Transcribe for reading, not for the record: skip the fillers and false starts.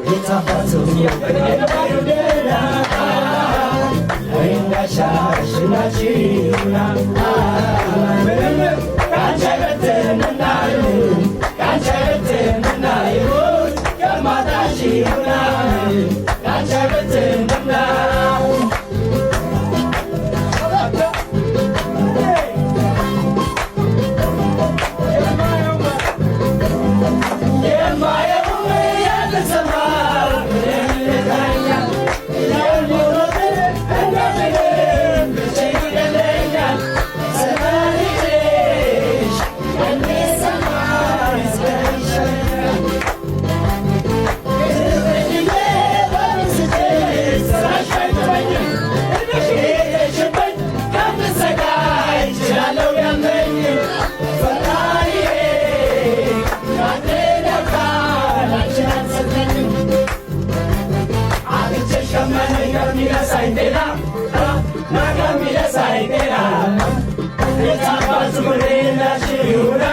የታባቱ ደህና እንዳሻሽናችሁና ምንም ከአንቺ አይበልጥምና፣ ከአንቺ አይበልጥምና፣ ይሁን ከማጣሽ ይሁና፣ ከአንቺ አይበልጥምና። የማየውም የምሰማው ይለኛል፣ የምኖርን እንደምንም ብቻዬን ይገለኛል። ስመልክሽ የሚሰማኝ ይመስለኛል። ትዝኝዬ በምስጥሽ ስራሽ አይጥመኝም፣ ሄደሽብኝ ከምሰቃይ እችላለሁ ያመኝም። ፈጣሪዬ ያንን ያውቃል፣ አንቺን አልሰጠኝም። አጥቼሽ ከመነኝ ከሚነሳኝ ጤና ና ከሚነሳኝ ጤና የታባቱ ሌላሽ ይሁና።